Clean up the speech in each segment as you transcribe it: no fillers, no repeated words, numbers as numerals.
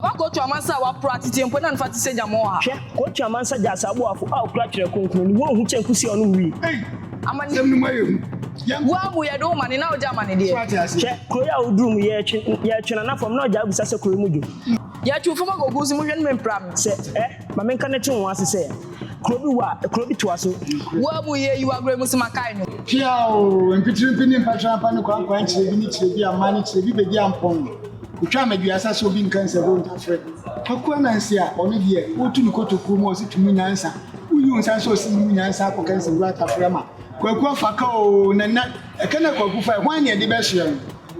Ɔba kootu amansa a wɔapra atete mpo na ne fa te sɛ gyama wɔ ha. Hwɛ, kootu amansa gya asa aboafo a okura Twerɛ Kronkron no, wɔnhu kyɛn kusi a ɔnom wii. Ei, Amane. asɛm no mu ayɛ hu. Yɛnkɔ. Wo ara mu yɛde wo mane na wogye amane deɛ. So ate aseɛ? Hwɛ, kuro yi a woduru mu, yɛretwe, yɛretwe nana fam na ɔgyaa bisa sɛ kuro yi mu dwo. Yɛtwe wo fam akɔgu so mu hwɛ no mempra me. Sɛ, ɛ, ma menka no to wo ase sɛ, kuro bi wɔ a, kuro bi toa so. Wo ara mu yɛyi wo agorɔ mu sɛ makae no. Pia oo, mpichirimpi ne mpatrampa ne kwankwan kyerɛbi ne kyerɛbi amma ne kyerɛbi bɛdi ampɔn. Otwaa me aduasa sɛ obi nka nsɛbɔ ntafrɛ. Kwaku Ananse a ɔno deɛ wotu no kotokuo mu a ɔse tu mu nyansa. Woyi wo nsa nso ɔse yi mu nyansa akɔka nsɛmhunu atafrɛ ama Kwaku afa ka oo na nnɛ ɛka na Kwaku fae hwan na ɛde bɛsoɛ no?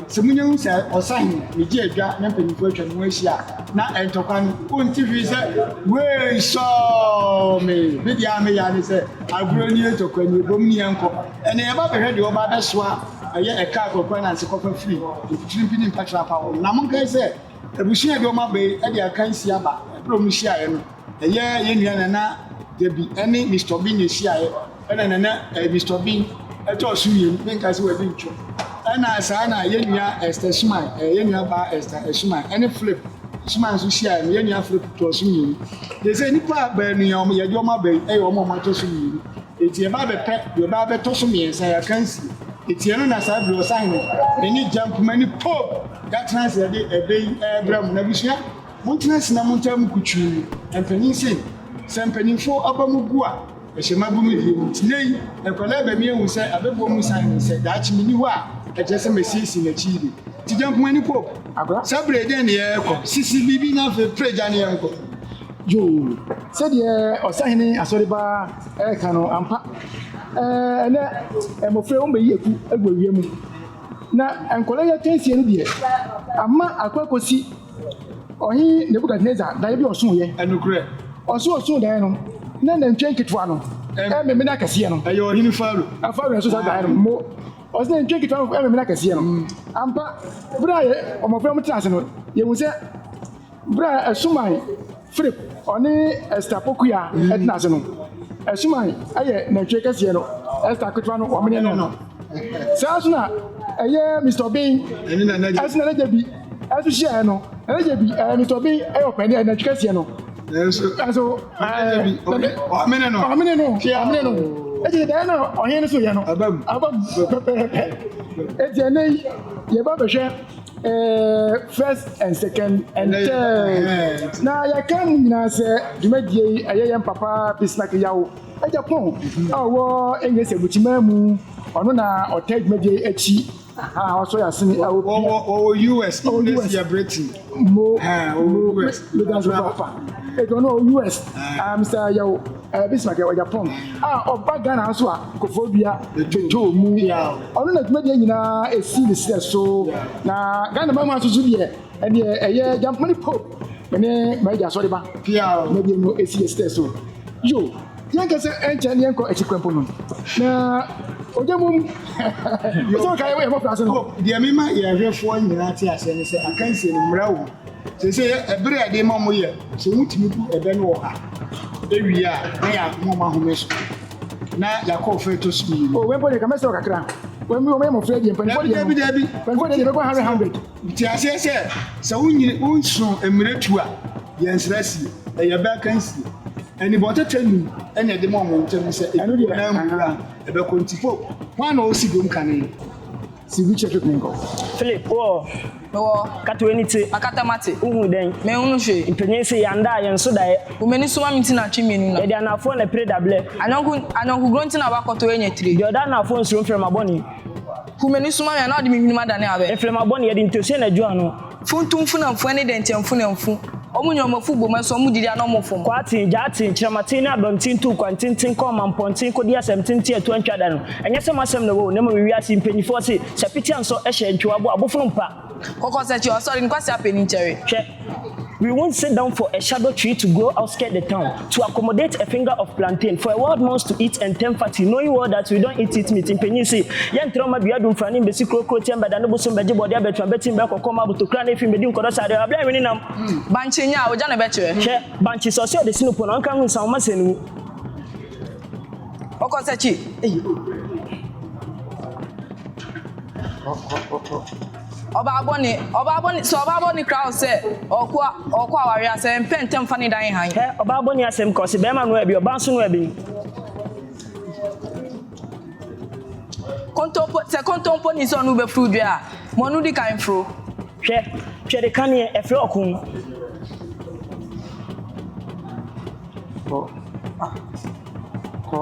Sɛ munya hu sɛ ɔsahene regye adwa na mpanyimfoɔ atwa ne ho ahyia a na ntɔkwa no wonte hwee sɛ wei sɔɔ me. Me deɛ a meyɛ ara ne sɛ agorɔ nie ntɔkwa nie bom ne yɛnkɔ. Ɛnna yɛba bɛhwɛ deɛ ɔba abɛsoa Ɛyɛ ɛka a Kwaku Ananse kɔfa firi Mfitirimpi ne Mpakyerɛ Apaw hɔ. Na monkae sɛ, abusua a ɛde wɔn aba yi de akansi aba. Ɛberɛ a wɔhyiaeɛ no, ɛyɛ yɛn nua Nana Gyabi ne Mister Obeng na ɛhyiaeɛ. Ɛna Nana eh, Mister Obeng tɔɔ so mmienu, menkae sɛ wadi ntwo. Ɛna saa na yɛn nua Esther Suman, eh, yɛn nua baa Esther Suman ne Philip Suman nso hyiaeɛ no, yɛn nua Philip tɔɔ so mmienu. Deɛ sɛ nnipa baanu yi a yɛde wɔn aba yi yɛ wɔn a wɔatɔ so mmienu. Enti yɛba abɛpɛ deɛ ɔbaa bɛtɔ so mmiɛnsa, yɛaka nsie. Enti ɛno na saa berɛ ɔsahene ne ne gya mpoma ne Pope yɛatena ase yɛde ɛbɛ yi rebrɛ mo. Na abusua, montena ase na montaa mu kutuu. Mpanin se, sɛ mpanimfoɔ aba mu gu a, ɛhyɛ mmabunu deɛ mu. Nti nnɛ yi, nkwadaa ba mi ahu sɛ abɛbuo mu sahene sɛ daakye menni hɔ a, ɛkyerɛ sɛ masiesie n'akyi yie. Nti gya mpoma ne Pope, saa berɛ yi dɛn na yɛrekɔ? Sisi biribi na afei pere gya ne yɛnkɔ. Yoo, sɛdeɛ ɔsahene asɔreba reka no, ampa, ɛnnɛ mmɔfra yi wɔbɛyi aku agu awia mu. Na nkwadaa yi akansie no deɛ, ama akɔ akɔsi ɔhene Nebukadnesar daeɛ bi a ɔsoeɛ. Ɛnokorɛ. Ɔso ɔsoo daeɛ no, na nantwie nketewa no rememene akɛseɛ no. Ɛyɛ ɔhene Farao. Farao nso saa daeɛ no, mo. Ɔse nantwie nketewa no rememene akɛseɛ no. Ampa, berɛ a yɛ mmɔfra yi tena ase no, yɛhu sɛ Bere a Asuman Philip ɔne Esther Pokuya tena ase no, Asuman yɛ nantwie kɛseɛ no, Esther ketewa no wɔmene no. Saa nso na ɛyɛ Mr. Obeng ɛso na n'agya bi ɛso hyiaeɛ no, n'agya bi ɛɛ Mr. Obeng ɛyɛ ɔpanin ɛyɛ nantwie kɛseɛ no. Nanso ɛso ɛɛ ɔmene no ɔmene no ɔmene no. Eti dan na ɔhene no so yɛ no abam abam pɛpɛɛpɛ. Eti ɛnɛ yi yɛba bɛhwɛ. Eh, first and second and third. Na yɛka mu nyinaa sɛ dwumadie yi ɛyɛ yɛn papa Bismarck Yaw Agyapong a ɔwɔ Engesi Abukyima mu ɔno na ɔtaa dwumadie yi akyi aha ɔsɔ yɛ asene a ɔwɔ ɔwɔ US Engesi yɛ Britain mo mo US medanso papa etu ɔno ɔwɔ US Mr Yaw Bismarck Yaw Agyapong a ɔba Ghana nso a Koforidua bɛtɔɔ mu. Ɔno na dwumadie nyinaa ɛsi ne serɛ so. Na Ghana man mu ha nso so deɛ, ɛneɛ ɛyɛ Gyampomani Pope ne m'agya Asɔreba dwumadie no ɛsi yɛ serɛ so. Yo, yɛnkasa ɛnkyɛ ne yɛnkɔ akyi kora mpo no, na ogya mum sɛ ɔka yɛ mmɔfra ase no. Pope, deɛ mema yɛn ahwɛfoɔ nyinaa te aseɛ ne sɛ akansie no mmara wɔ mu. Seesei ɛberɛ a yɛde ma wɔn yɛ sɛ wɔtumi bu ɛbɛ no wɔ ha wie a, na yɛama wɔn ahome so. Na yɛakɔ ɔfã a ɛtɔ so mmienu. Oh, wei mpo deɛ, ka mɛsrɛ wo kakra. Wei mpo, wɔyɛ mmɔfra deɛ, mpanimfoɔ deɛ no. Dabi, dabi, dabi. Mpanimfoɔ deɛ, yɛbɛkɔ 100, 100. Te aseɛ sɛ, sɛ wonyini, wonso mmerɛ tu a, yɛnsra sie. Ɛyɛ bɛ akansie. Anibɔtɛtɛ num na ɛde ma wɔn ntɛm sɛ, Ɛno deɛ, ebi na nwura a, ɛbɛkɔ. Nti Pope, hwan na ɔresi dwom kane? Si bi kyerɛ Philip menkɔ. Philip, wowɔ hɔ? Mewɔ hɔ. Kata w'ani te. Makata mate. Wohunu dɛn? Menhunu hwee. Mpanyin se, Yɛanda a, yɛnso daeɛ. Wo m'ani so ma me nti na atwe mmienu na. Yɛde anaafoɔ na ɛpere dablɛ. Anyɔnko, anyɔnkogorɔ nti na woakɔtɔ anya tire. Deɛ ɔda anaafoɔ nsuro mframa bɔne. Hu m'ani so ma me anaa wode me hwenem adane abɛ. Mframa bɔne, yɛde ntosua na adwo ano. Funtumfu na mfua ne dɛnkyɛmfo na mfu. Wɔn nyinaa wɔn afu bom nso wɔn didi a na wɔn fom. Kwaaten, Gyaaten, Kyerɛmaten ne Adɔnten tuu kwan tenten kɔɔ Mampɔnten kɔdii asɛm tenten a ɛto antwa da no. Ɛnyɛ sɛ m'asɛm na ɛwɔ o, na mmom ewiase yi mpanimfoɔ se, sɛ pete ansɔ hyɛ ntwewa bo a, abofono mpa. Kɔkɔsakyi, ɔsɔre no Kwasi Apɛ ni nkyɛre. Hwɛ, We won't sit down for a shadow tree to grow outskirt the town, to accommodate a finger of plantain for a wild mouse to eat and turn fatty, knowing well that we don't eat it meat. Mpanyin se, Yɛntrɛw mma dua dumfra ne mbesi kuro kuro tia mbɛda ne bosom bɛgye bɔde abɛtwa mbɛti mbɛ kɔkɔ ma abotokura ne efi mbɛdi nkɔdɔ saa deɛ ablɛ nwene nam. Bankye nya a, ogya na ɛbɛkyerɛ. Hwɛ, bankye sɛ ɔse ɔde si no po na ɔnka ho nsa ɔma sɛ ne mu. Ɔkɔsakyi, ei. Ɔbaa bɔne, ɔbaa bɔne, sɛ ɔbaa bɔne kra wo sɛ ɔɔkɔ ɔɔkɔ aware a, sɛ mpɛ ntɛm fa ne dan hann. Hɛ, ɔbaa bɔne asɛm ka, ɔse bɛɛma noa bi, ɔbaa nso noa bi. Kontompo, sɛ kontompo ni sɛ ɔne wo bɛforo dua a, ma ɔno di kan mforo. Hwɛ, hwɛ de kaneɛ, ɛfrɛ ɔko. Kɔ, kɔ,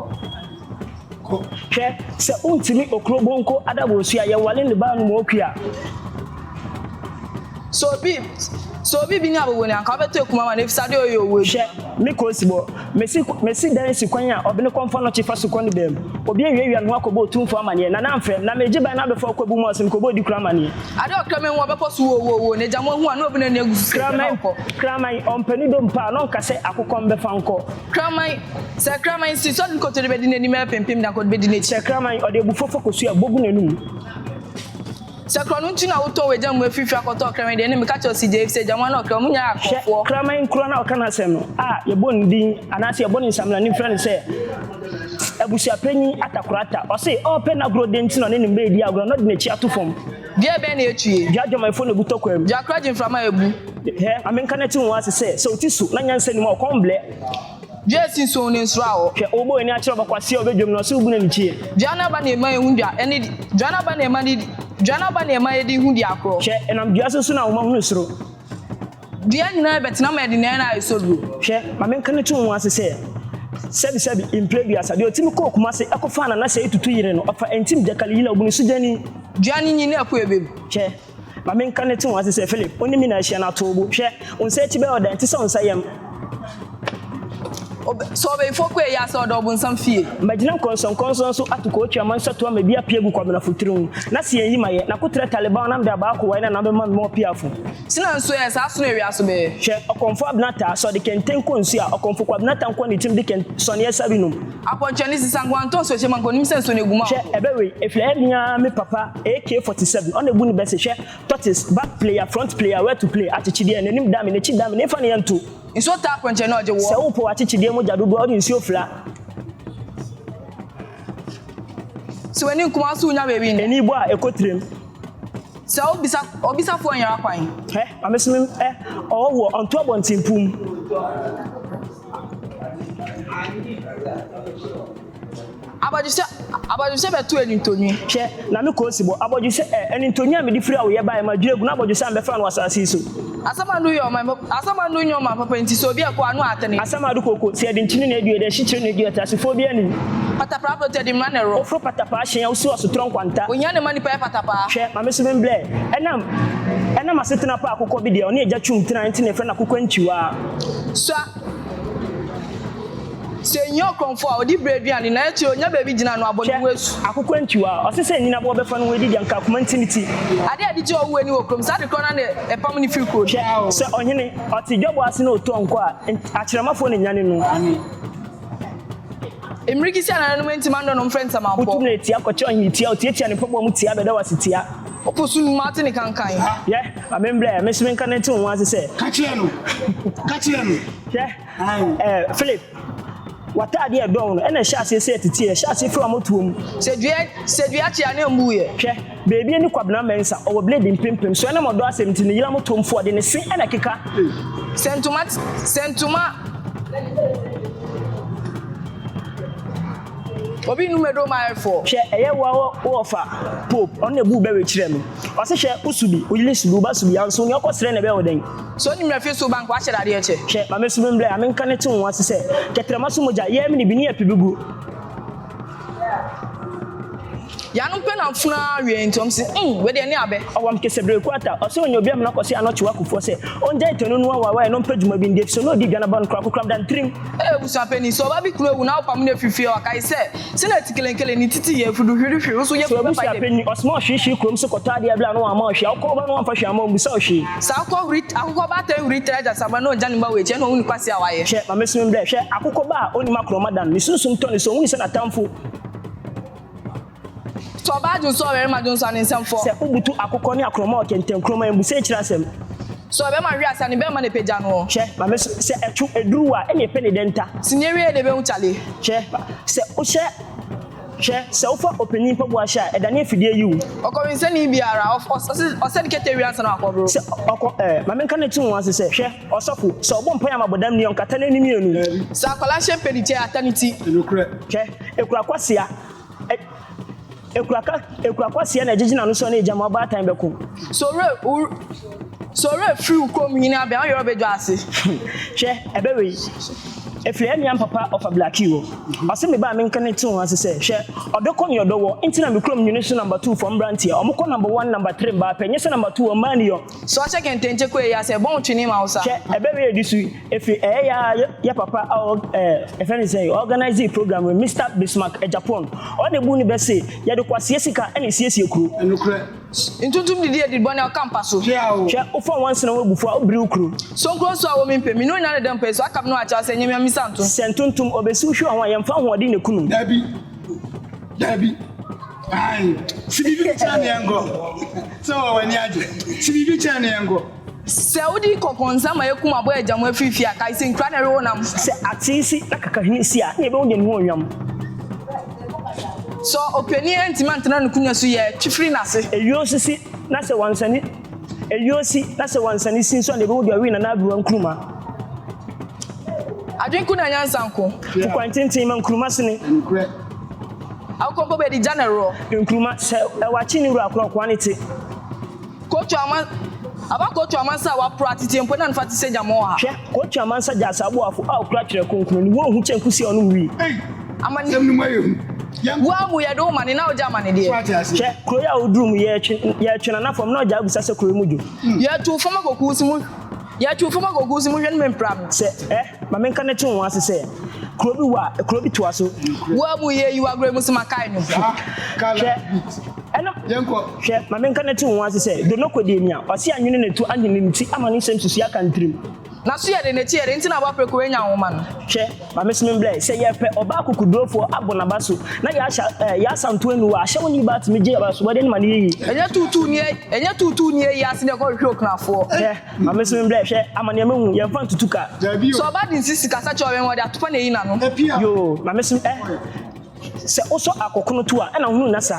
kɔ. Hwɛ, sɛ wontumi okuro bonko adabɔ osu a, yɛwale ne baa no mu okua. Sɛ obi, sɛ obi bi nya abobɔ ni anka wobɛtɔ akuma ma no efisɛ adeɛ ɔyɛ owuo Hwɛ, me kosibɔ, mesi, mesi dan si kwan a ɔbene kɔmfɔ nɔkye fa so kɔ ne bam. Obi awiawia ne ho akɔbɔ otumfoɔ amaneɛ, na na amfrɛ me, na megye ban na abɛfa ɔkwabu mu a ɔse mekɔbɔ odikuro amaneɛ. Ade a ɔkraman hu a ɔbɛkɔ so woo woo woo, na agya mo ahu a na obi n'ani agu so sɛ agya na Kraman, ɔkɔ. kraman, ɔmpɛ ne dompe a, na ɔnka sɛ akokɔ mbɛfa nkɔ. Kraman, sɛ kraman si sɛ ɔde ne kotodwe bɛdi n'anim ɛrepempem de anka ɔde bɛdi n'akyi. Sɛ kraman, ɔde abufuo fa kosua a, bɔ gu n'anum. Sɛ korɔno nti na wotɔn w'agya mmoa firi fie akɔtɔ ɔkraman deɛ, ɛnne meka kyerɛ wo sɛ gyae efisɛ agya mmoa ne ɔkraman, mo nyinaa yɛ Hwɛ, akorɔmfoɔ. kraman korɔ no a ɔka n'asɛm no a yɛbɔ ne din anaasɛ yɛbɔ ne nsamena frɛ no sɛ abusuapanyin Atakorata. Ɔse ɔrepɛ n'agorɔ den nti na ɔne ne mma redi agorɔ na ɔde n'akyi ato fam. Dua bɛn na etue? Dua adwamanfoɔ na ebu tɔ kwa mu. Dua kora gye mframa a ebu. Hwɛ, ma menka no te wo ase sɛ, sɛ wo ti so na nyansa nni mu a, ɔkɔm blɛ. Dua esi nsuo no nsoro awɔ. Hwɛ, wobɔ w'ani akyerɛ ɔbakwasia a ɔbɛdwam no, ɔse wobu no anikyeɛ. Dua no aba na ema yehu dua ɛne di Dua no aba na ema ne di Dua no aba na ema yɛde hu dua korɔ. Hwɛ, ɛnam dua so so na nwoma hunu soro. Dua nyinaa bɛtena ma yɛde nea na ayɛ soduro. Hwɛ, ma menka no to wo ase sɛ, sɛbisɛbi, mprɛ aduasa, deɛ ɔtumi kɔɔ Kumase kɔfaa Nana Sɛi Tutu yere no, ɔfa Ntim Gyakali Yila Obunu Sugyani. Dua no nyin na ɛpo ɛbɛ mu. Hwɛ, ma menka no to wo ase sɛ, Philip, wo ne me na ahyia no ato wo bo. Hwɛ, wo nsa akyi bɛyɛ ɔdan te sɛ wo nsa yam. Ob, sɛ ɔbɛyifoɔ kɔ ayie ase a, ɔda ɔbonsam fie. Magyina nkɔnsɔnkɔnsɔn so ato kootwi ama nsɔtoa ma bi apue agu Kwabenafo tiri ho, na se yɛnyi ma yɛ, na koterɛ Taliban na mede abaa kowae na na bɛma me ma ɔpiafo. Sena nso ɛ, saa sono awia so bɛyɛ. Hwɛ, ɔkɔmfo Abena taa, sɛ ɔde kɛntɛn kɔ nsu a, ɔkɔmfo Kwabena ta nkoa ne tirim de kɛn, sɔneɛ sa bi nom. Apɔnkyerɛni sesa nkoa ntɔ nsuo hyɛ mu anka onim sɛ nsuo no egu mu a Hwɛ, ɔtɔ. ɛbɛ wei, efiri ɛyɛ me ara me papa AK-47, ɔna ebu ne bɛ se, hwɛ, tortoise, back player, front player, where to play, akyekyedeɛ, n'anim da me, n'akyi da me, ne fa ne yɛ nto. Nsuo taa apɔnkyerɛni a ɔgye woɔ. Sɛ wopɛ w'akyekyedeɛ mogya dodoɔ a, wode nsuo fira. Sɛ w'ani nkum a, so wonya baabi nnɛ. Ani bɔ a, ɛkɔ tirim. Sɛ wobisa obisafoɔ nyera kwan. Hɛ, ma me so me ɛ, ɔhɔhoɔ, ɔnto abɔntenpo mu. Abɔdwesɛ, abɔdwesɛ bɛto anintɔnwi. Hwɛ, na me kɔn si bɔ. Abɔdwesɛ, ɛ, anintɔnwi a mede firi awoeɛ baeɛ, madwiri agu, na abɔdwesɛ a mebɛfra no wɔ asase yi so. Asamando yɛ ɔman papa, asamando nyɛ ɔman papa nti sɛ obi ɛkɔ a na watene. Asamado kooko, sɛ yɛde nkyene na adi o, yɛde asikyire na adi o, ateasefoɔ biara nnim. Patapaa abrɔto yɛde mmara na ɛworɔ. Woforo patapaa hyɛn a, wosi ɔsotorɔ nkwanta. Ohia na ɛma nipa yɛ patapaa. Hwɛ, ma me so membrɛ. Ɛnam, ɛnam asetena pa a akokɔ bi deɛ, ɔne agya twum tena nti na yɛfrɛ no akokɔ antwiwaa. Sua, Sɛ ehia ɔkorɔmfoɔ a, ɔdi berɛ aduane, na akyire ɔnya baabi gyina no abɔ ne ho Hwɛ, asu. akokɔ antwiwaa, ɔse sɛ nnyina boɔ bɛfa no ho adi deɛ anka akoma nti ne ti. Adeɛ a ɛde gye ɔwuo ani wɔ kurom, saa ade korɔ no ara na ɛpam no firi kuro no. Hwɛ, sɛ ɔhene, ɔte dwabɔ ase na ɔtu ɔnkɔ a, akyerɛmafoɔ na ɛnyane no. Mmirikisi a nananom antim andɔ no mfrɛ nsɛmampɔ. Wotu no tia kɔkyɛ ɔhene tia, ɔtiatia ne mpaboa mu tia bɛda wo ase tia. Wopo so numa ate ne kankan. Hwɛ, ma membrɛ, me nso menka no nte wo ho ase sɛ. Ka kyerɛ no, ka kyerɛ no. Hwɛ, ɛɛ, Philip, w'ataadeɛ a ɛdɔɔ wo no, ɛna ɛhyɛ aseɛ sɛ ɛteteɛ, ɛhyɛ aseɛ firi w'amɔtoɔ mu. Sɛ dua, sɛ dua kye a na ɛmmuiɛ. Hwɛ, baabi ani Kwabena Mensah, ɔwɔ blade mpempem so, ɛnam ɔdɔ asɛm nti, ne yere amotoɔmfoɔ, ɔde ne se na ɛkeka. Sɛ ntoma, sɛ ntoma. Obi nnum aduro ma ayeforɔ. Hwɛ, ɛyɛ wo ara wo wɔfa, Pope, ɔno na ɛbuu bɛ wei kyerɛɛ me. Ɔse, hwɛ, wo so bi, wo yere so bi, wo ba so bi, anso nea ɔkɔsrɛ na ɛbɛyɛ wo dɛn? Sɛ onim na fie so ba nka wahyɛ dadeɛ kyɛ. Hwɛ, ma me so membrɛ a menka ne te wo ho ase sɛ, kɛtrɛma so mogya, yɛɛ me ne bi ne yɛ pe bi gu. Yanom pɛ na mfunu ara wie nti wɔn se mm wei deɛ ne abɛ. Ɔwam kese bere ko ata, ɔse ɔnya obi amena kɔse anɔkye wakufoɔ sɛ, ɔngyae tɛno no awawaɛ na ɔmpɛ dwuma bi ndi efisɛ na ɔdi dwa na ba no koraa kokoram da ntirim. Ee abusuapanin, sɛ ɔba bi kunu awu na wopam no afiri fie a, kae sɛ, sɛnea atikelekele ne titi yɛ afudu hwirihwiri, wo nso Sɛ yafunu bɛpae da bi. w'abusuapanin, ɔsoma ɔhweehwee kurom so kɔtɔ adeɛ bla na wamma wo hwee a, wokɔ wo ba na wamfa hwee amma wo, ɔmmisa wo hwee. Sɛ akokɔ huri, akokɔ baatan huri tra agyasamma na ɔngya ne mma wɔ akyi, ɛnna ɔhu ne kwasea a wayɛ. Hwɛ, ma me som mbrɛ, hwɛ, akokɔ ba a onnim akorɔma da no, ne sunsum tɔ ne so, ɔhunu sɛ n'atamfo. Sɛ ɔbaa dwonsɔ ɔbarima dwonsɔ a, ne nsam fɔ. Sɛ wobutu akokɔ ne akorɔma wɔ kɛntɛnkrɔma mmisa akyiri asɛm. Sɛ ɔbarima hwe ase a, ne bɛmma na ɛpagya noɔ. Hwɛ, ma me so, sɛ ɛtwo, ɛduru wo a, ɛnna ɛpɛ ne dɛ nta. Sini awiei na ɛbɛhu kyale. Hwɛ, sɛ wohyɛ. Hwɛ, sɛ wofa ɔpanin mpaboa hyɛ a, ɛdane afidie yi wo. Ɔkɔwensani biara, ɔsɛ ne kɛtɛ wie ansa na wakɔboro. Sɛ ɔkɔ ɛ, ma menka no to wo ase sɛ, hwɛ, ɔsɔfo, sɛ ɔbɔ mpaeɛ ama bɔdamni a, ɔnkata n'ani mmienu. Daabi. Sɛ akwadaa hyɛ mpɛ ne ti a, ata ne ti. Nokorɛ. Hwɛ, ekura kwasea, ɛ, ekura ka, ekura kwasea na ɛgyegye n'ano sɛ ɔne agya ma ɔbaatan bɛko. Sɛ owura, wo, sɛ owura firi wo kurom hene abɛn a, woyɛ ɔbɛdwa ase. Hwɛ, ɛbɛ wei, ɛfiri ɛmea mpapa ɔfa Blackie hɔ. Ɔse me ba a menka no to ho ase sɛ, hwɛ, ɔdɔ kɔ ne ɔdɔ wɔ, nti na me kurom nwene so number two fɔ mmeranteɛ, ɔmo kɔ number one, number three mbaa pɛ, nyɛ sɛ number two ɔmmaa ni yɔ. Sɛ ɔhyɛ kɛntɛnkye kɔ eyi ase a, ɛbɔn wo twene ma wo sa. Hwɛ, ɛbɛ wei a ɛdi so yi, ɛfiri ɛyɛ yɛ ara yɛ papa a ɔ, ɛɛ, yɛfrɛ no sɛn, ɔorganizee program wei, Mister Bismarck Agyapong, ɔno na ɛbuu ne bɛ se, yɛde kwaseɛ sika na ɛsiesie kuro. Nokorɛ. Ntontom didi adi bɔne a ɔka mpa so. Hwɛ, wofa nwansena ho abufuo a, wobiri wo kuro. Sonkro nso a wɔ me mpɛ, me ne onya deda mpa yi so, aka me ne wo akyɛ wo sɛ nyɛ me a misa nto. Sɛ ntontom, ɔbɛsi wo hwewa ho a, yɛmfa ahoɔden na ɛku no. Dabi, dabi, ae, si biribi kyerɛ ne yɛnkɔ. Sɛ wɔ w'ani agye, si biribi kyerɛ ne yɛnkɔ. Sɛ wode kɔkɔnsa ma yɛkum aboa agya mu afiri fie a, kae sɛ nkura na ɛwe wo nam. Sɛ atee si na kakahini si a, na yɛbɛhu deɛ ne ho ɔnwam. Sɛ ɔpanin antumi antena ne konwa so yɛ, twe firi n'ase. Ayuo nso si na sɛ wansane Ayuo si na sɛ wansane si nso a, na yɛbɛhu deɛ ɔwee Nana Aberewa Nkrumah. Adwene ko na nyansa nko. Tu kwan tenten ma Nkrumah sene. Nokorɛ. Akokɔ mpo bɛdi gya na ɛworɔ. Nkrumah, sɛ ɛwɔ akye ne wura korɔ ɔkoa ne te. Kootu ama Aba kootu amansa a wɔaporo atete mpo na ne fa te sɛ gyama wɔ ha. Hwɛ, kootu amansa gya asaboafo a okura Twerɛ Kronkron no, wɔnhu kyɛn kusi a ɔnom wii. Ei, Amane. asɛm no mu ayɛ hu. Yɛnkɔ. Wo ara mu yɛde wo mane na wogye amane deɛ. So ate aseɛ? Hwɛ, kuro yi a woduru mu, yɛretwe, yɛretwe Nana fam na ɔgyaa bisa sɛ kuro yi mu dwo. Yɛtu fam akɔ kuusi mu, yɛtu fam akɔ kuusi mu hwɛ no mempira me. Sɛ, ɛ, ma menka no to wo ase sɛ, kuro bi wɔ a, kuro bi toa so. Wo ara mu yɛyi wo agorɔ yi mu sɛ makae no. Saa, Kala Hwɛ, beat. ɛno. Yɛnkɔ. Hwɛ, ma menka no to wo ase sɛ, Donoko deɛ nea, ɔse anwene ne to anwene ne ti ama ne nsɛm susuiɛ aka ne tirim. N'aso yɛ den, n'akyi yɛ den, nti na aboa preko anya nwoma no. Hwɛ, ma me so membrɛ, sɛ yɛrepɛ ɔbaa kokodurofoɔ abɔ n'aba so, na yɛahyɛ eh, yɛasa nto aniwa, ahyɛ wo ne baa tumi gye abasobɔdeɛ no ma no yɛ yie. Ɛnyɛ tuutuu ni ɛnyɛ tuutuu ni ayi ase na ɛkɔhwehwɛ okunafoɔ. Hwɛ, ma me so membrɛ, hwɛ, amaneɛ mahu, yɛmfa ntutu ka. Dabi o. Sɛ ɔbaa de nsisi kasa kyerɛ ɔwɛn, ɔde atopa na eyi n'ano. Apia. Yoo, ma me so eh. Sɛ wosɔ akokono to a, ɛna wohunu nasa.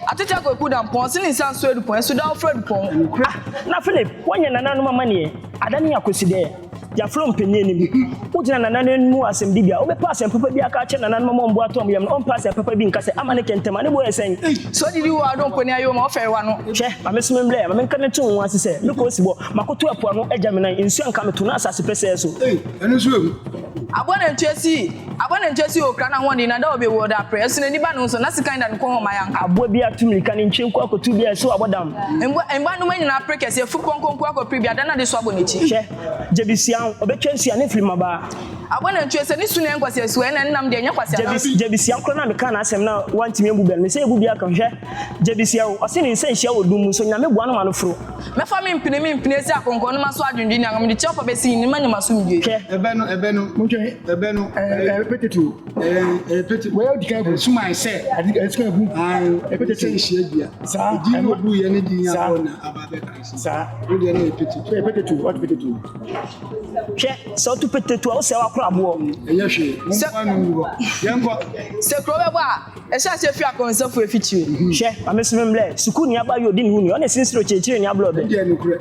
Atete akwaku da mpɔn, se ne nsa nso adupɔn, ɛso da wofrɛ adupɔn. Ah, na Philip, woanyɛ nananom amanneɛ, adane akosi dɛ yɛafrɛ wo mpanyin anim. Wogyina nananom anim wɔ asɛmdibea, wobɛpɛ asɛm papa bi aka akyerɛ nananom ama wɔn bo atɔ wɔn yam no, ɔmpɛ asɛm papa bi nka sɛ, ama ne kɛntɛm a, ne bo yɛ sɛn? Sɛ odidi wo a, ɔde wo nkoni ayɛ wo ma, wofɛre w'ano. Hwɛ, ma me so membrɛ, ma menka ne to wo ase sɛ, mekɔ osibɔ, makoto ɛpo ano agya me nan, nsu anka me to, na asase pɛsɛɛ so. Ei, ɛno nso ehu. Aboa nantwie si Aboa nantwie si okra n'ahoɔden na da ɔbɛwu ɔda aprɛ ɛso n'ani ba ne ho so na sekan da ne kɔn ho ma yanka. Aboa bi atu mirika ne ntwe nko akɔtu bi a ɛso abɔ dam. Mmoa mmoa nnoma nyinaa pere kɛseɛ furu pɔnkɔ nko akɔpere bi ada na adesoa bɔ n'akyi. Hwɛ, gyebisia ho, ɔbɛtwa nsu a ne mfiri mmabaa. Aboa nantwie sɛ ne su na ɛyɛ nkwaseasuo ɛna ne nam deɛ ɛnyɛ kwaseanam. Gyebis gyebisia korɔ no a mekaa n'asɛm na wantumi ambu bɛ no, mesɛ yɛbu bi aka ho. Hwɛ, gyebisia o, ɔse ne nsa nhyia wɔ dum mu nso Nyame boa no ma no foro. Mɛfa me mpene me mpene asi akronkron no maso adwendwen ne anwom de kyɛw pa bɛsi ne manya m'asomdwoe. Hwɛ. Ɛbɛ no, ɛbɛ no. Montwɛn. Ɛbɛ no. Ɛɛ petetu. Ɛɛ ɛyɛ pete. Wei odi kan gu. Suman sɛ. Adi ɛsi kan gu. Ayi Ɛyɛ petetu. sɛ nhyia dua. Saa. Edin na obu yɛ ne din Saa. abɔ na aba abɛka so. Saa. Wo deɛ no yɛ petetu. Ɛyɛ petetu. Ɔte petetu. Hwɛ, sɛ woto petetu a, wosɛe w'akora aboɔ. Ɛnyɛ hwee. Sɛ- Momfa no ngu hɔ. Yɛnkɔ. Sɛ kuro bɛbɔ a, ɛhyɛ aseɛ firi akɔnsafo afikyire. Hwɛ, ma me so membrɛ, sukuuni aba yi odi ne ho ni, ɔne sinsire okyerɛkyerɛni ablɔ bɛ. Deɛ nokorɛ.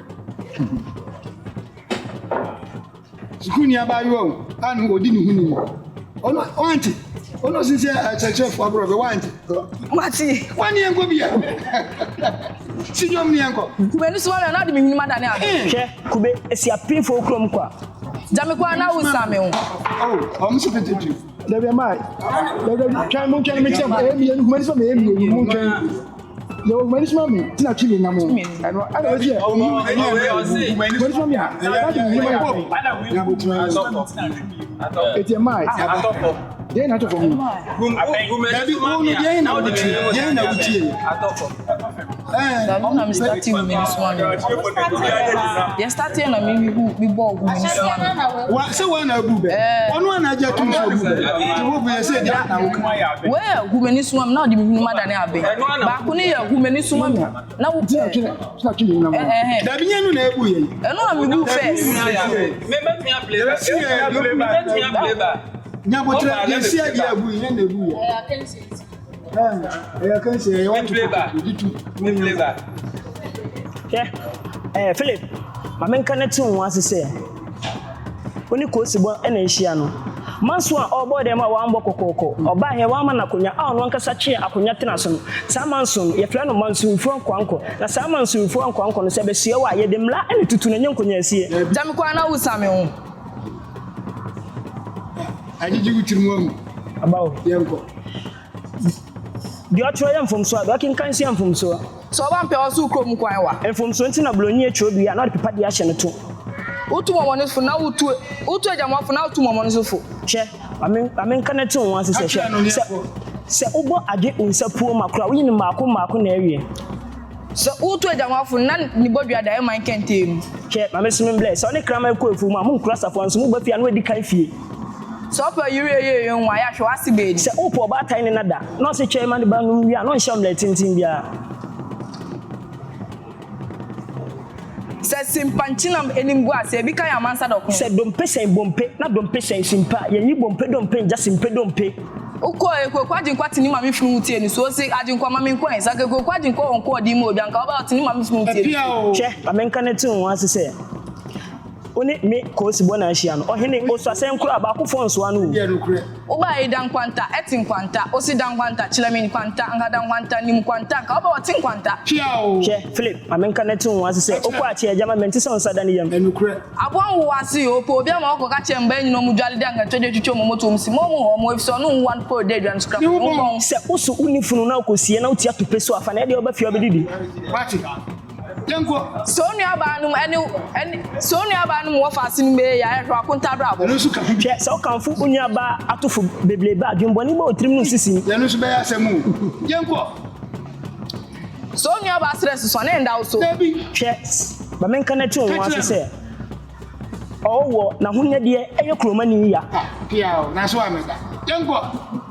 Sukuuni abaayewa o, a no odi ne ho ni no. Ɔno wante. Ɔno ɔsensɛ akyerɛkyerɛfoɔ aborɔ bɛ wante. Mate. Wane yɛnkɔ bia. Si dwom ne yɛnkɔ. Kube no soma me a na ɔde me hwenem adane ade. Hwɛ, kube, esi apemfoɔ kurom kwa. Gya me kwan na wosan me ho. Oh, ɔmo si petetu. Dabi ɛma. Dabi dabi twɛn mo ntwɛn mi kyɛn ɛyɛ mmienu humani soma mi ɛyɛ mmienu mo ntwɛn. Yɛ wɔ humani soma mi tina twi mi nam o. Ɛno ɛna ɛdi yɛ. Humani soma mi a. Ɛna mi hwene ma yɛ. Eti ɛma. Deɛ na atɔ fam. Dabi, wo no deɛ na wotie. Deɛ na wotie. Dabi na me startee humani soma me. Yɛ startee na me me hu me bɔɔ humani soma me. Wa sɛ wa na abu bɛ. Ɔno ana agye atum sɛ obu bɛ. Nti wo bu yɛ sɛ deɛ na woka. Wei yɛ humani soma me na ɔde me hwenem adane abe. Baako no yɛ humani soma me na wo Tina twi tina twi mi nam o. ɛhɛn. Dabi nyɛ no na ebu yɛ yi. Ɛno na me bu first. Nyabotrɛ yɛsi adeɛ agu yɛn na egu yɛ. Ɛyɛ akansie ɛyɛ wɔn tutu di tu. Hwɛ, ɛɛ Philip, ma menka na te wo ho ase sɛ, wo ne Koosibɔ na ahyia no. Manso a ɔrebɔ dɛm a wammɔ kɔkɔɔkɔ, ɔbaa he wamma no akonwa a ɔno ankasa twee akonwa tena so no. Saa manso no, yɛfrɛ no Mansorufoɔ Nkoankɔ. Na saa Mansorufoɔ Nkoankɔ no, sɛ ɛbɛsoɛ wo a, yɛde mmara na ɛtutu no, ɛnyɛ nkonyaasie. Gya me kwan na wosa me ho. Agyegye wo tirim ahu. Aba o. Yɛnkɔ. Deɛ ɔtwerɛ yɛ mfomsoɔ a, deɛ ɔkenkan nso yɛ mfomsoɔ. Sɛ ɔba mpɛ ɔso kurom kwan wa. Mfomsoɔ nti na buroni atwerɛ dua na ɔde pepa deɛ ahyɛ no to. Wotu mɔmɔne fo na wotu wotu agyamafo na wotu mɔmɔne nso fo. Hwɛ, ma me ma menka na te wo ho ase sɛ, hwɛ, sɛ sɛ wobɔ adwe wo nsa puo ma koro a, woyi no mmaako mmaako na awie. Sɛ wotu agyamafo na ne bɔdua da ɛman kɛntɛn mu. Hwɛ, ma me so membrɛ, sɛ wo ne kraman kɔ afuo mu a, monkura safoa nso, moba fie a na wadi kan fie. Sɛ ɔpɛ ɔyere a ɔyɛ nwa a, yɛ a hwɛ w'ase baabi. Sɛ wopɛ ɔbaatan ne no da, na ɔse twɛn ma ne ba nom wie a, na ɔnhyɛ wo mmerɛ tenten biara. Sɛ simpa nkyenam anim gu ase a, ebi ka yɛn amansa dɔko. Sɛ dompe sɛn bompe, na dompe sɛn simpa a, yɛnyi bompe dompe ngya simpe dompe. Wokɔ Ekuoku Agyenkwa te ne maame funu ho tie no so ose Agyenkwa ma me nkɔ ɛ, sɛ anka Ekuoku Agyenkwa wɔ nko ɔden ma obi anka ɔbaa ɔte ne maame funu ho tie no so. Hwɛ, ma menka no te wo ho ase sɛ. Wo ne me Koosibɔ na ahyia no. Ɔhene, osua sɛn koraa, baakofoɔ nsoa no o. Wobaa yi da nkwanta, ɛte nkwanta, ose da nkwanta, kyerɛ me nkwanta, anka da nkwanta, nim nkwanta, anka woba ɔte nkwanta. Hwɛ, Philip, ma menka na te wo ho ase sɛ, wokɔ akye agya ma mente sɛ wo nsa da ne yam. Aboa nwo ase o, ɔpɛ obi ama ɔkɔ ka kyerɛ mbaa nyina ɔmo dwale dɛ anka twɛdeɛ twitwa ɔmo moto ɔmo si ma ɔmo hɔ ɔmo efisɛ ɔno nwo one pɔr dɛ aduane so kra ne ho bɔn. Sɛ wo so wonni funu na wokɔsie na wotua tope so a, fa na ɛdeɛ woba fie a wobɛdidi. Yɛnkɔ. Sɛ wo nuabaanom ne wo ne sɛ wo nuabaanom wɔ faase no bɛyɛ yie a, hwɛ w'akonta abrabɔ. Ɛno nso ka ho bi. Hwɛ, sɛ wokamfo wo nuabaa atofo bebrebe a, adwemmɔne ba wo tirim no nsisi. Ɛno nso bɛyɛ asɛm o. Yɛnkɔ. Sɛ wo nuabaa serɛ soso a, na ɛnda wo so. Dabi. Hwɛ, ma menka no ato wo Ka ho kyerɛ ase no. sɛ, ɔwɔ n'ahonyadeɛ yɛ kuromani ya. Ah, pia o, na so ameda. Yɛnkɔ.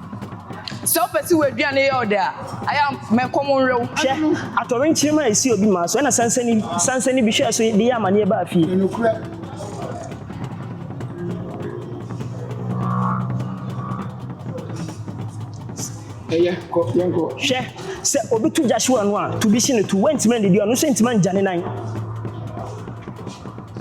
Sɛ wopɛ sɛ w'aduane yɛ wo dɛ a, ayɛ a ma ɛkɔm nwe wo. Hwɛ, atɔwrenkyerem a esii obi maa so, ɛnna sansani sansani bi hwɛɛ so de yɛɛ amanneɛ baa fie. Nokorɛ. Ɛyɛ, kɔ, yɛnkɔ. Hwɛ, sɛ obi to gya hyew ɛno a, to bi hye no to. Woantumi annidi a, ɔno nso antumi angya ne nan.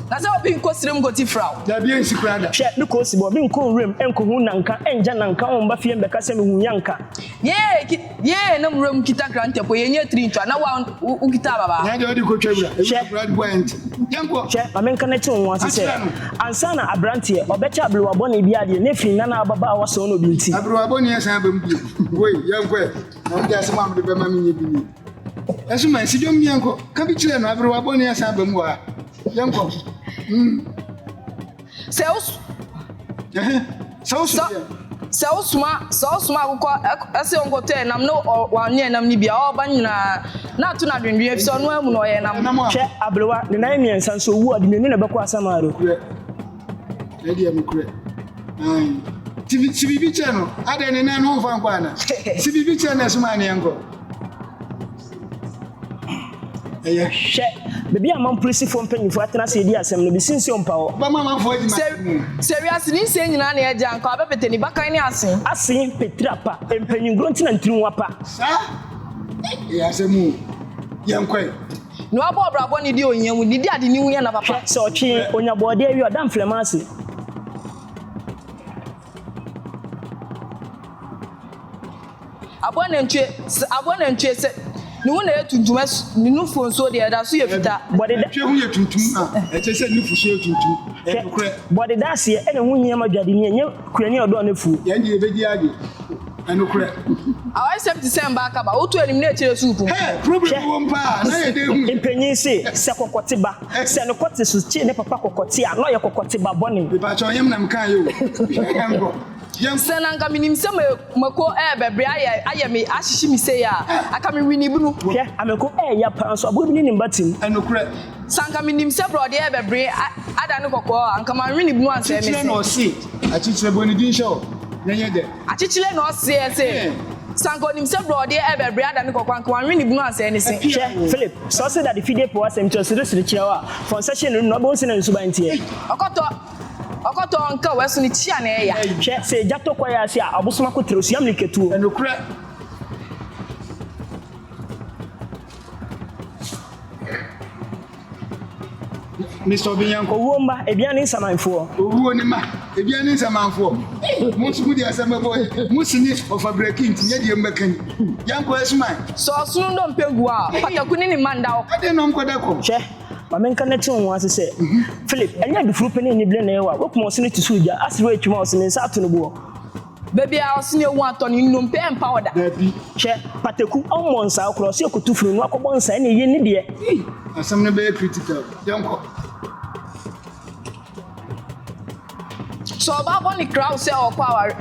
Na sɛ obi nkɔ serem nkɔti fraw. Dabi ensi koraa da. Hwɛ, me kɔn si bɔ, menkɔ nwuram nkohu nanka, ɛngya nanka, ɔmba fie mbɛka sɛ mehu yanka. Yee, yee na nwuram kita krantɛ po, yɛnyɛ tiri ntwa, na wo a wokita ababaa. Nea deɛ ɔde kɔtwa wura, ewura koraa de bɔ ɛnte. Yɛnkɔ. Hwɛ, ma menka no kyerɛ wo ase sɛ, Akyerɛ no. ansa na aberanteɛ, ɔbɛkyɛ aberewa bɔne bi adeɛ, na ɛfiri nna no a ababaawa sɔɔ no bi nti. Aberewa bɔne asan aba mu bio. Woi, yɛnkɔ ɛ. Na wode asɛm a mede bɛma me nyɛ bi nie. Ɛso ma nsi dwom yɛnkɔ. Ka bi kyerɛ no, aberewa bɔne asan aba mu wɔ ha. Yɛnkɔ. Mm. Sɛ wo Sɛ wo soma sɛ wo soma sɛ wo soma akokɔ ɛsɛ ɔnkɔtɔ ɛnam na wanyɛ ɛnam no bi a ɔba nyinaa na ato no adwendwen efisɛ ɔno amu na ɔyɛ ɛnam. Hwɛ aberewa ne nan mmiɛnsa nso owu a ɔde mmienu na ɛbɛkɔ asamando. Nokorɛ. Ɛdeɛ nokorɛ. Ae. Ti si biribi kyerɛ no. Adɛn ne nan no womfa nkɔ ana? Si biribi kyerɛ no ɛsoma ne yɛnkɔ. Ɛyɛ. Hwɛ, baabi a amanpolisifoɔ mpanyimfoɔ atena ase redi asɛm no, besi nsuo mpa hɔ. Ɔbɛma amanfoɔ adi Sɛ, m'asɛm o. sɛ wiase ne nsɛm nyinaa na ɛgye a, anka wabɛpete ne bakan ne asen. Asen petira pa, mpanyinguro nti na ntiriwa pa. Saa? Ɛyɛ asɛm o. Yɛnkɔ ɛ. Nea wabɔ ɔbra bɔne di ohia mu, ne di ade ne wu yɛ na papa. Hwɛ, sɛ ɔtwe, onya bɔɔdeɛ wie a, ɔda mframa ase. Aboa nantwie, sɛ aboa nantwie sɛ ne ho na ɛyɛ tuntum ɛs ne nufoɔ nsuo deɛ ɛda so yɛ fitaa. Bɔde da. Nantwie ho yɛ tuntum a, ɛkyerɛ sɛ nufosuo yɛ tuntum. Ɛyɛ nokorɛ. Bɔde da aseɛ ɛna ɛho hia ma dwadini ɛnyɛ kuani a ɔdɔɔ n'afuo. Yɛn deɛ yɛbɛdi adeɛ. Ɛnokorɛ. Awaresɛm te sɛ mbaa kaba, woto anim na akyire so repu. Hey, problem wɔ mu paa, na yɛ dɛ hu. Mpanyin se, sɛ kɔkɔte ba, sɛ ne kɔte so kye ne papa kɔkɔte a, na ɔyɛ kɔkɔte ba bɔne. Mepakyɛw, nyɛ me na mekaeɛ o. Yɛnkɔ. Yɛnkɔ. Sɛ na anka menim sɛ mako ɛɛbɛbre ayɛ ayɛ me ahyehye me sei a, anka me wini bunu. Hwɛ, ameko ɛɛya paa nso aboa bi ne ne mma tim. Ɛnokorɛ. Sɛ anka menim sɛ borɔdeɛ ɛɛbɛbre adane kɔkɔɔ a, anka manwe ne bunu ansɛe me Akyekyerɛ se. na ɔse, akyekyerɛ bɔ ne din hyɛ hɔ na ɛnyɛ dɛ. Akyekyerɛ na ɔseɛ se, sɛ anka ɔnim sɛ borɔdeɛ ɛɛbɛbre adane kɔkɔɔ a, anka wanwe ne bunu ansɛe ne se. Hwɛ, Philip, sɛ ɔse dade fidie po asɛm nti ɔseresere kyerɛ wo a, fa wo nsa hyɛ n'anum na wobɛhu sɛnea ne suban teɛ. Ɔkɔtɔ. Ɔkɔtɔ ɔnka o, ɛso ne kyia na ɛya. Hwɛ, sɛ egya tɔ kwaeɛ ase a, abosom akoterɛ, osua mmirikatuo. Ɛnokorɛ. Mister Obinyanko. Owuo mma, ebia ne nsamanfoɔ. Owuo ne mma, ebia ne nsamanfoɔ. Mo nso mode asɛm bɛbɔ yɛn. Mo sini ɔfa brɛki nti nyɛ deɛ mobɛka ni. Yɛnkɔ Asuman. Sɛ ɔsono ndompe gu a, pataku ne ne mma nda hɔ. Adɛn na ɔnkɔda kɔm? Hwɛ, ma menka na te wo ho ase sɛ, Philip, ɛnyɛ adufuru pɛ ne anibere na ɛyɛ wo a, woakum ɔsono ti so ogya, aserew atwam a ɔse ne nsa ato no boɔ. Baabi a ɔsono ewu atɔ no, nnompe ɛmpa hɔ da. Dabi. Hwɛ, pataku, ɔmmɔ nsaa koraa, ɔse ɔkɔtu funu na wakɔbɔ nsaa, ɛnna eyi ne deɛ. Ei, asɛm no bɛyɛ critical. Yɛnkɔ. Sɛ ɔbaa bɔ ne kra wo sɛ ɔkɔ aware.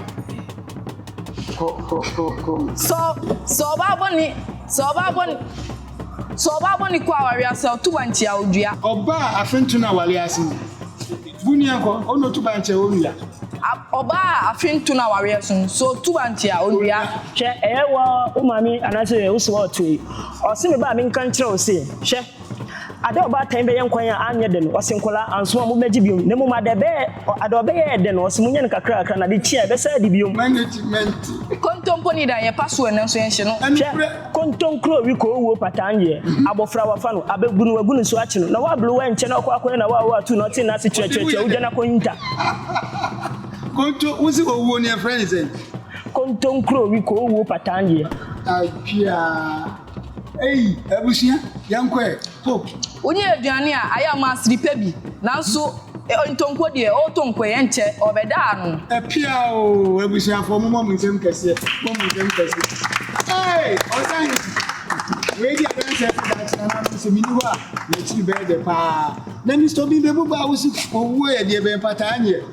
Kɔ, kɔ, kɔ, kɔ. Sɛ, sɛ ɔbaa bɔ ne, sɛ ɔbaa bɔ ne, sɛ ɔbaa bɔ ne kɔ aware ase a, ɔto bankye a ɔdua. Ɔbaa a afe nto no aware ase no, bu nua kɔ, ɔna ɔtu bankye a ɔnnua. A, ɔbaa a afe nto no awareɛ so no, sɛ ɔtu bankye a, ɔnnua. Hwɛ, ɛyɛ wo ara wo maame anaasɛ wo sewaa ɔtoe yi. Ɔse me ba a menka nkyerɛ wo se, hwɛ, Ada a ɔbaatan bɛyɛ nkwan a anyɛ dɛ no, ɔse nkwadaa, anso a mommɛgye biom, na mmom ada ɛbɛyɛ, ada ɔbɛyɛɛ dɛ no, ɔse monyɛ no kakrakakra, na ade kye a, ɛbɛsan adi biom. Management. Kontompo ni dan, yɛpa so ɛ nanso yɛnhye no. Hwɛ, kontonkuro wi kɔ owuo pataa nyeɛ, abɔfra wafa no, abɛgu no, wagu no nsuo akye no, na wablo wɛnkyɛ na ɔkɔ akɔyɛ na wawo atu na ɔte n'ase kyerɛkyerɛkyerɛ, wogya no akɔhinta. Konto, wose owuo no yɛfrɛ no sɛn? Kontonkuro wi kɔ owuo pataa nyeɛ. Atweaa. Ei abusua yɛnkɔ ɛ Pope. Wonyɛ aduane a ayɛ ama asiri pɛ bi nanso ntonko deɛ ɔretɔ nko ɛ ɛnkyɛ ɔbɛda ano. Apia oo abusuafoɔ momɔ mo nsam kɛseɛ mɔ mo nsam kɛseɛ Ei ɔsan hiti wei di adanseɛ sɛ daakye nananom sɛ menni hɔ a m'akyiri bɛyɛ dɛ paa na Mister Obin bɛbu baa wo so owuo yɛ deɛ bɛn pataa nyɛ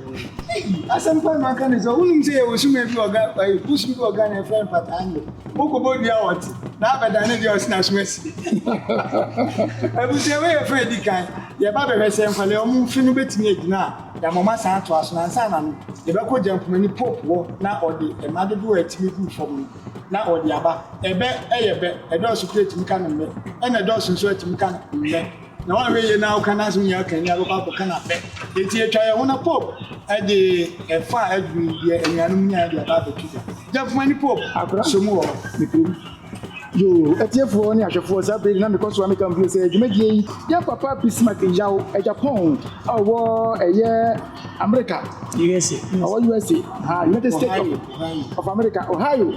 Ei asɛm paa na aka ne sɛ wonim sɛ yɛwɔ suma bi wɔ Ghana bosom bi wɔ Ghana yɛfrɛ no pataa nyɛ Wokɔbɔ dua a ɔte, na abɛdane deɛ ɔse n'aso asi. Abusua wei yɛ fɛ edi kan. Yɛba bɛhwɛ sɛ nkwadaa wɔn mfe no bɛtumi agyina a, yɛama wɔn asan atoa so. Na ansa na no, yɛbɛkɔ Gyampomani Pope hɔ na ɔde mma dodoɔ a ɛtumi guu fam no na ɔde aba. Ɛbɛ yɛ bɛ, ɛdɔɔso koraa ɛtumi ka no mmɛ, ɛna ɛdɔɔso nso a ɛtumi ka no mmɛ. Na woanhwɛ yie na woka n'asɛm nyinaa ka ni a, wobɛkɔ akɔka no abɛ. Enti yɛtwa yɛn ho na Pope de ɛfa a aduru yi deɛ anuanom nyaeɛ de aba abɛto dwa. Gyafumani Pope so mu wɔ hɔ. Me kurom. Yoo, atiefoɔ ne ahwɛfoɔ, saa berɛ yi na mekɔ so a meka bio sɛ dwumadie yi, yɛn papa Bismarck Yaw Agyapong a ɔwɔ ɛyɛ Amerika, USA, ɔwɔ USA, ha, United States of, of America, Ohio,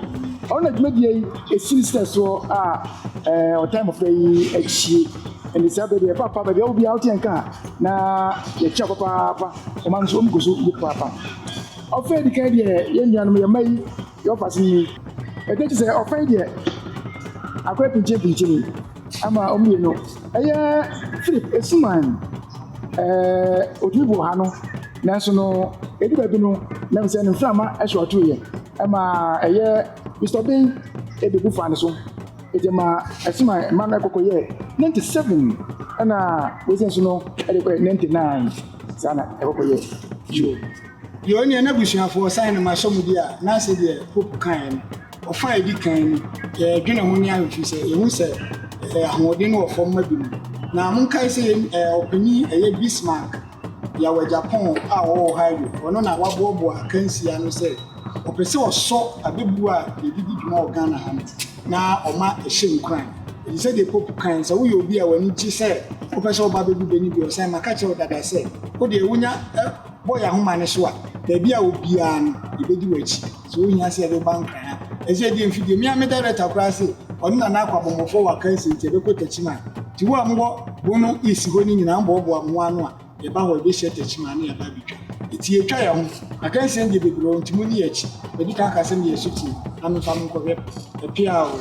ɔno na dwumadie yi ɛsi ne serɛ soɔ a ɛɛ ɔtan mmɔfra yi akyi. Ɛnti saa berɛ deɛ papa baabi a wɔ biara wote yɛn nka a na yɛkyɛ wo papaapa, ɔma no nso wɔn gu so yie papaapa. Ɔfa a edi kan deɛ, yɛn nuanom, yɛn mma yi, yɛn ɔfa yi. Ɛda adi sɛ ɔfa yi deɛ, akɔyɛ pinkyenpinkyen ama wɔn mmienu. Ɛyɛ Philip Esuman, ɛɛ otumi bu ɔha no, nanso no, edu baabi no, na sɛ ne mframa ɛso atoeɛ ɛma ɛyɛ Mister Obeng ebebu faa ne so. Eti ma Esuman mma no ɛkɔkɔyɛɛ 97 ɛna wei nso no ɛde kɔyɛ 99. Saa na ɛkɔkɔyɛɛ. Yoo. Deɛ ɔne n'abusuafoɔ san no m'asɔmudie a, na sɛdeɛ Pope kaeɛ no, ɔfa a ɛdi kan no, yɛdwene ho ne ahwɛ firi sɛ yɛhu sɛ ahoɔden no wɔ fam ma binom. Na monkae sɛ yɛn ɔpanin ɛyɛ Bismarck Yaw Agyapong a ɔwɔ Ohio, ɔno na waboaboa akansie ano sɛ ɔpɛ sɛ ɔsɔ abɛbuo a yɛde di dwuma wɔ Ghana ha no na ɔma ɛhyɛ nkuran. Enti sɛdeɛ Pope kae no, sɛ woyɛ obi a w'ani gye sɛ wopɛ sɛ woba bɛbu bɛ no bi a, ɔsan maka kyerɛ wo dada sɛ wo deɛ wonya bɔ yɛn ahoma no so a, baabi a wɔ biara no, yɛbɛdi w'akyi. Sɛ wohia sɛ yɛde wo ba Nkran a, ɛsɛ yɛde mfidie. Me ara me director koraa se, ɔno Nana Akwa Abɔmmɔfoɔ wɔ akansie nti yɛbɛkɔ Techiman. Nti wo a mowɔ Bono East hɔ no nyinaa, moboaboa mo ho ano a, yɛba hɔ, yɛbɛhyia Techiman na yɛaba abɛtwa. Nti yɛtwa yɛn ho. Akansie no deɛ bebree wɔ hɔ nti monni yɛn akyi. Madi kan aka sɛ meyɛ sotie na memfa mo nkɔhwɛ. Ɛpeaa oo.